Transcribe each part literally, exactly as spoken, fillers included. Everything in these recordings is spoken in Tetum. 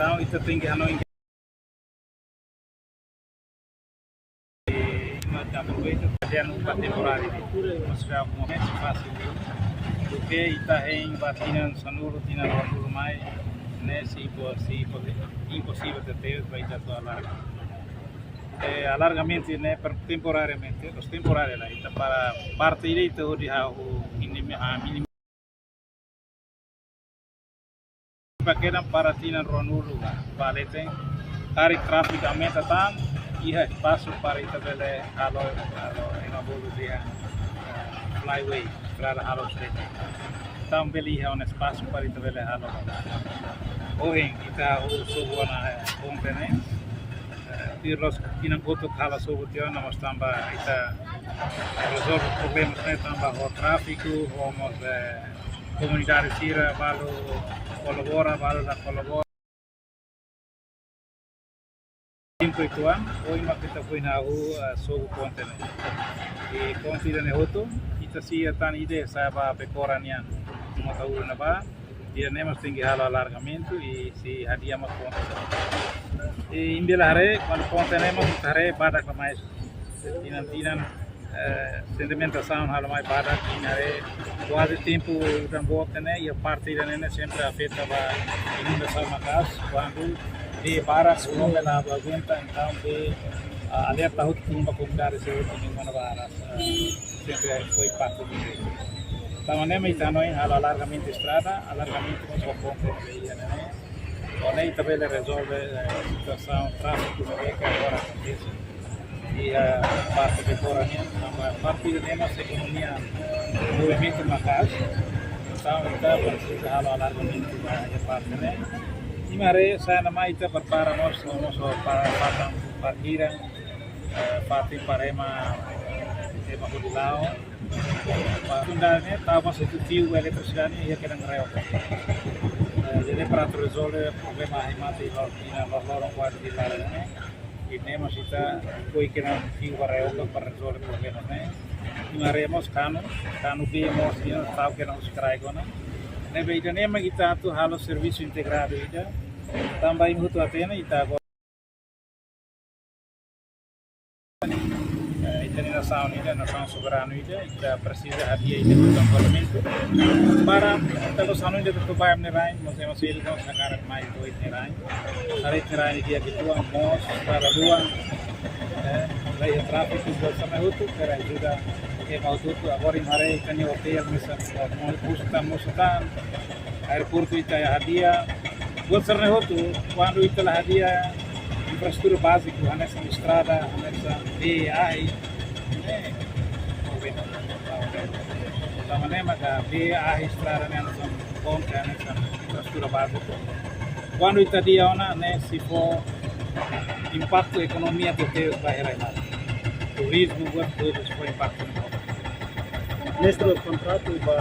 Entaun, ita tenke hanoin, ita aproveita, ita-nia upah temporáriu. Mas para momentu fasil, duké ita hein ba tinan sanulu, tinan ruanulu mai, ne'e sei impo-, sei impo-, imposivel tebes ba ita atu alarga. Eh, alargamentu ne'e per-, temporariamente, los temporáriu la, ita para parte ida ita hodi hahú minim-, ah, minim-, ba kedan para tinan ruanulu ba leten, karik tráfiku aumenta tan, iha espasu para ita bele halo, halo ema bolu dehan, eh, flyway, estrada halo straight. Entaun bele iha ona espasu para ita bele halo. Ohin ita hahú sobu ona, eh, ponte ne'e. Eh, tuir loos kinan kotuk halo sobu tiha ona, mas tanba ita rezolve problema ne'e tanba ho tráfiku, ho mós, eh, komunidade sira balu kolabora, balu la kolabora. Tempu uitoan, ohin mak ita foin hahú, eh, sobu ponte ne'e. I ponte ida-ne'e hotu, ita sei iha tan ida sa'e ba Becora nian. Mota uru na ba, ida-ne'e mós tenke halo alargamentu i sei hadi'a mós ponte. I imi bele haree, kuandu ponte ne'e mós ita haree badak la mai. Tinan-tinan, eh, sedimentasaun halo mai badak, imi haree kuaze tempu udan boot ne'e, iha parte ida-ne'e sempre afeta ba inundasaun maka'as, kuandu bee barak, ulun la aguenta, entaun bee, ah, alerta hotu ba komunidade sira hotu, imi mós haree, eh, sempre foin impaktu. Entaun ne'e mak ita hanoin halo alargamentu estrada, alargamentu mós ba ponte ida-ne'e. Ho ne'e ita bele rezolve, eh, situasaun tráfiku ne'ebé ke agora akontese. Iha, eh, parte Becora nian, tanba parte ida-ne'e mós ekonomia movimentu maka'as. Entaun ita presiza halo alargamentu ba iha parte ne'e. Imi haree, sa'e ona mai ita prepara mós, mós para, para parkiran, eh, fatin para ema, ema hodi la'o. Ba tun dada ne'e, tau mós fiu eletrisidade iha kedan Raioka. Eh, jadi para atu rezolve problema ahi mate iha loron, iha loron kuadru di laran ne'e. I ne'e mós ita fó kedan fiu ba Raioka para rezolve problema ne'e. I haree mós kanu, kanu bee mós iha tau kedan husi kraik ona. Ne'ebé ida-ne'e mak ita atu halo servisu integradu ida. Tanba imi hotu hatene, ita agora, eh, ita-nia nasaun ida, nasaun soberanu ida, ita presiza hadi'a ita-nia parlamentu. Para ita-nia nasaun ida atu ba iha ne'e rain, mós ema sira mós hakarak mai to'o iha ne'e rain. Para iha ne'e rain di'ak uitoan, mós para luan, eh, laiha tráfiku, buat sira-ne'e hotu, para ajuda ema hotu-hotu. Agora imi haree ita-nia otél, mesak, eh, mós, mós tan, mós tan, aeroportu ita hadi'a, buat sira-ne'e hotu, kuandu ita la hadi'a infraestrutura báziku, hanesan estrada, hanesan bee, ahi, ne'e, problema. Tanba ne'e maka bee, ahi, estrada ne'e hanesan ponte, hanesan infraestrutura báziku. Kuandu ita hadi'a ona, ne'e sei fó impaktu ekonomia tebes ba iha rai-laran. Turizmu, buat hotu sei fó impaktu. Ministru, kontratu ba,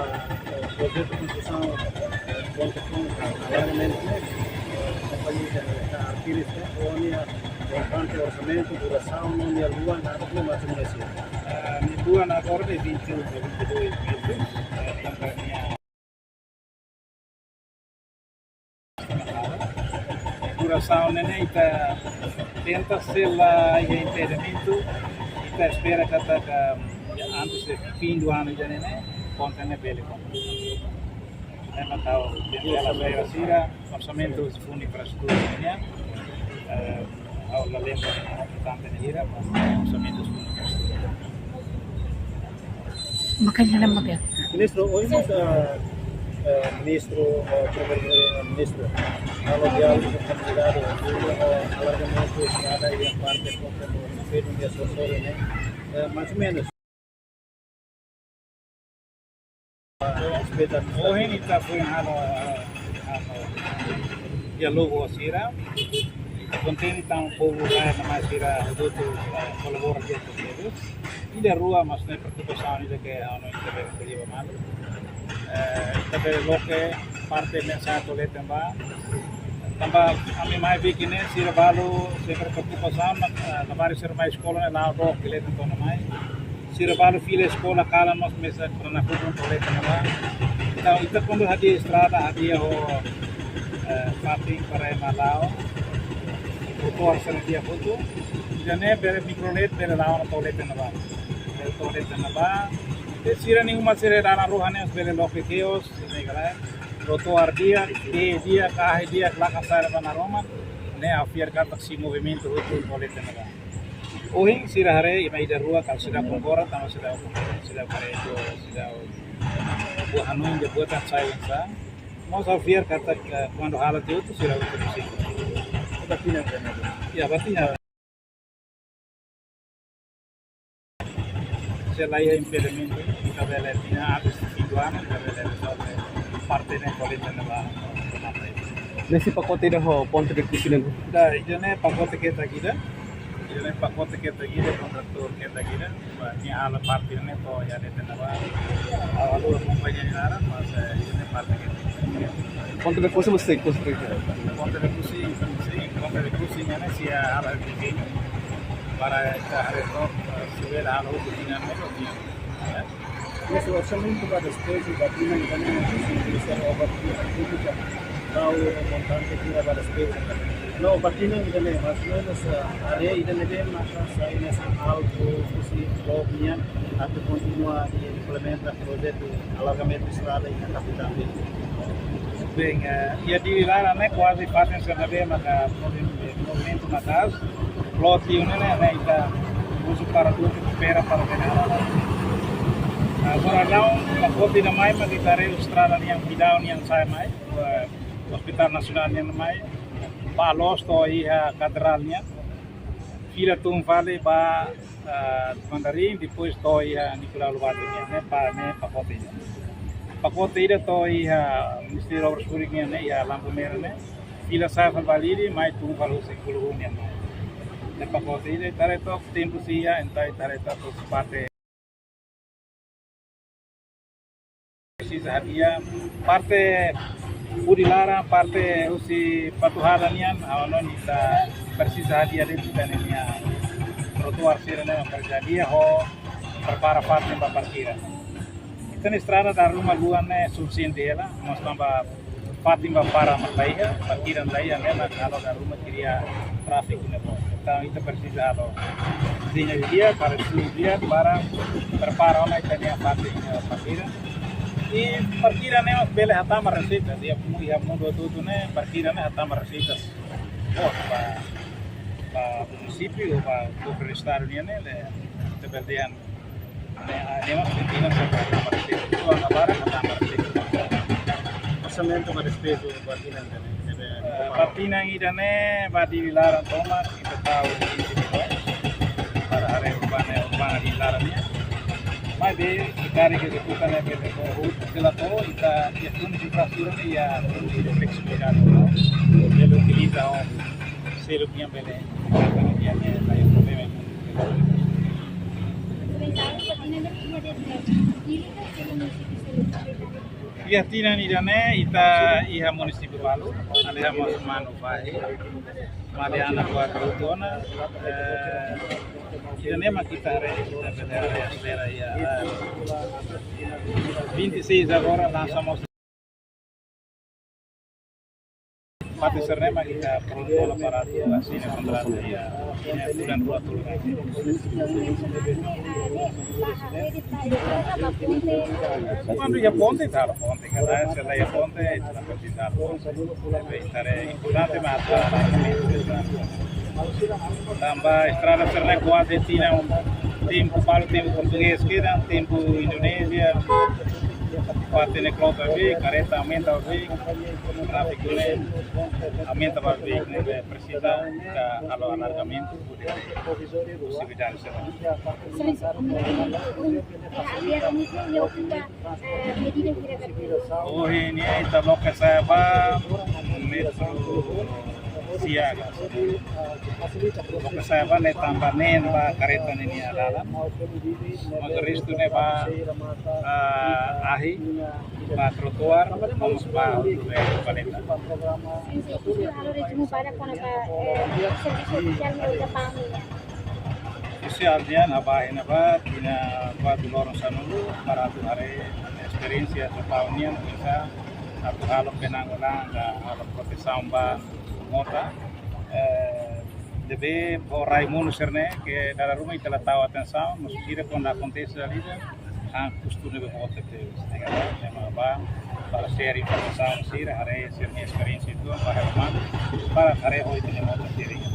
eh, projetu konstrusaun, eh, ponte, ponte, alargamentu ne'e, eh, kompañia, eh, Arkiris ne'e, ho nia montante orsamentu, durasaun, ho nia luan, atu mós atu mós. Eh, nia luan agora de vinte e um a vinte e dois metros, eh, tanba nia durasaun ne'e, ne'e ita tenta, se la iha impedimentu, ita espera katak, ah, antes de fim do ano ida-ne'e, ne'e, ponte ne'e bele konpleta. Ne'e mak ha'u tenta la espera sira, orsamentu husi Fundu Infraestrutura ne'e, eh, ha'u la lembra montante ne'e hira, mas orsamentu husi Fundu Infraestrutura. Makanya lama biar. Ministru, ohin mós, eh, eh, Ministru, eh, Primeiru-Ministru, halo diálogu ho komunidade, eh, alargamentu estrada iha parte ponte, Pedro Dias Sosoro ne'e, eh, mais ou menos. Ohin ita foin halo, eh, halo diálogu ho sira. Kontente tanba povu rai-na'in sira hotu, eh, kolabora di'ak ho sira. Ida rua, mas ne'e preokupasaun ida ke ha'u hanoin ita bele ko'alia ba malu. Eh, ita bele loke parte mensajen to'o leten ba. Tanba ami mai bikin ne'e, sira balu sempre preokupasaun, eh, labarik sira mai eskola ne'e la'o dook iha leten to'o ona mai. Sira balu fila eskola kalan mós mesak para nakukun to'o leten ona ba. Entaun, ita kuandu hadi'a estrada, hadi'a ho, eh, Parking para ema la'o. Trotoar sira-ne'e di'ak hotu. Ida-ne'e bele mikrolet, bele la'o ona to'o leten ne'ebá. Bele to'o leten ne'ebá. Depois sira-nia uma sira dalan rua ne'e bele loke kios, ne'e kala. Trotoar di'ak, bee di'ak, ahi di'ak, lakan sa'e ba naroman. Ne'e ha'u fiar katak sei movimentu hotu to'o leten ne'ebá. Ohin sira haree ema ida rua kala seidauk konkorda, tanba seidauk, seidauk haree, seidauk buat hanoin dehan buat ida sai oinsá. Mas ha'u fiar katak, eh, kuandu halo tiha hotu sira hotu sei. Ita tinan kan? Ya, berarti ya. Se la iha impedimentu, ita bele tinan atus fim do ano, ita bele rezolve parte ne'e, kualitas ne'e ba. Ne'e sei pakote ida ho pontu de kruze ne'e? Ida, ida-ne'e pakote ketak ida. Ida-ne'e pakote ketak ida, kontratór ketak ida. Ba, nia halo parte ne'e to'o iha leten ne'ebá. Ha'u halo kompañia nia naran, mas, eh, ida-ne'e parte ketak ida. Pontu de kruze mós sei konstrui? Pontu de kruze, sei, pontu de kruze ne'e sei halo dezeñu. Para ita haree to'ok, eh, sei bele halo hotu tinan ne'e, tinan. Ya. Mas orsamentu ba despeju ba tinan ida-ne'e, se obra públika, tau montante hira ba despeju? No, ba tinan ida-ne'e, mais ou menus, eh, área ida-ne'e maka sai hanesan alvu husi governu nian atu kontinua implementa projetu alargamentu estrada iha kapitál. Bem, eh, iha Dili laran ne'e kuaze fatin sira ne'ebé maka movi-, movimentu maka'as, lote ne'e, ne'e, ne'e ita uza para tudo, espera para ver. Agora não, pakote ida mai, mas ita haree estrada nian, bidau nian sai mai, eh, Hospital Nasionál nian mai, ba loos to'o iha Katedrál nian, fila tun fali ba, ah, Mandarin, depois to'o iha Nicolau Lobato nian, ne'e pa, ne'e pakote ida. Pakote ida to'o iha Ministériu Obras Públikas nian, ne'e iha Lampu Merah ne'e, fila sa'e fali ba Dili, mai tun fali husi Kuluhun nian mai. Ne'e pakote ida, ita haree to'ok tempu sei iha, entaun ita haree to'ok husi parte presiza hadi'a, parte hudi laran, parte husi Patuhada nian, ha'u hanoin ita presiza hadi'a de'it ita-nia trotoar sira-ne'e, presiza hadi'a ho prepara fatin ba parkira. Ita-nia estrada dala ruma luan ne'e sufisiente hela, mas tanba fatin ba para mak la iha, parkira la iha, ne'e mak halo dala ruma kria tráfiku ne'e boot. Entaun ita presiza halo dezeñu di'ak, para estudu di'ak, para prepara ona ita-nia fatin, eh, parkira. I parkira ne'e mak bele hatama reseita, iha mu-, iha mundu hotu-hotu ne'e, parkira ne'e hatama reseita. Oh, ba, ba munisípiu, ba governu estadu nian ne'e, ne'e, ita bele dehan ne'e, ah, ne'e mak tinan sira para parte itu angka barang atau para parte itu. Orsamentu ba despeju ba tinan ne'e, ne'e, eh, ba tinan ida-ne'e, ba Dili laran tomak, ita tau vinte milhões para haree urbana, urbana Dili laran nian. Maibé, ita haree ke bukan ne'e bele ko, hu, bele ko, ita, iha fundu infraestrutura ne'e, iha fundu fleksibilidade, bele utiliza ho, seluk nian bele, nian ne'e, la iha problema. Iha tinan ida-ne'e ita iha munisípiu balu, aleha mós manu fahi, maliana kuatru tona, eh, ida-ne'e mak ita haree, ita bele haree, haree iha, eh, vinte e seis agora lansa mós. Fatin sira-ne'e mak ita prontu ona para atu asina kontratu iha, iha fulan rua tolu. Kuandu iha ponte, ita halo ponte, kada se la iha ponte, ita la presiza halo ponte. Ne'ebé ita haree importante mak atu, tanba estrada sira-ne'e kuaze tinan, tempu balu, tempu portugés kedan, tempu Indonézia, fatin ne'e klop ba beik, kareta aumenta ba beik, tráfiku ne'e aumenta ba beik, ne'ebé presiza ita halo alargamentu, posibilidade sira. Ohin ne'e ita loke sa'e ba metru sia ka. Loke sa'e ba ne'e tanba neen ba kareta ninia dalan. Mas restu ne'e ba, ah, ahi, ba trotoar, mós ba, eh, valeta. Sin, sin, sin, halo resumu badak kona-ba, eh, servisu sosiál no udah paham ya. Sosiál nian, ha'u ba iha ne'ebá, tinan kuatru loron sanulu, para atu haree esperiénsia satu tahun nian, bisa atu halo penanggulangan, halo protesaun ba mota. Eh, ne'ebé ho rai monu sira-ne'e ke dala ruma ita la tau atensaun, no sira kuandu akontese dala ida, han kustu ne'ebé boot tebes. Entaun, ema bá para share informasaun sira, haree sira-nia esperiénsia uitoan, para haree, para haree ho ita-nia mota sira.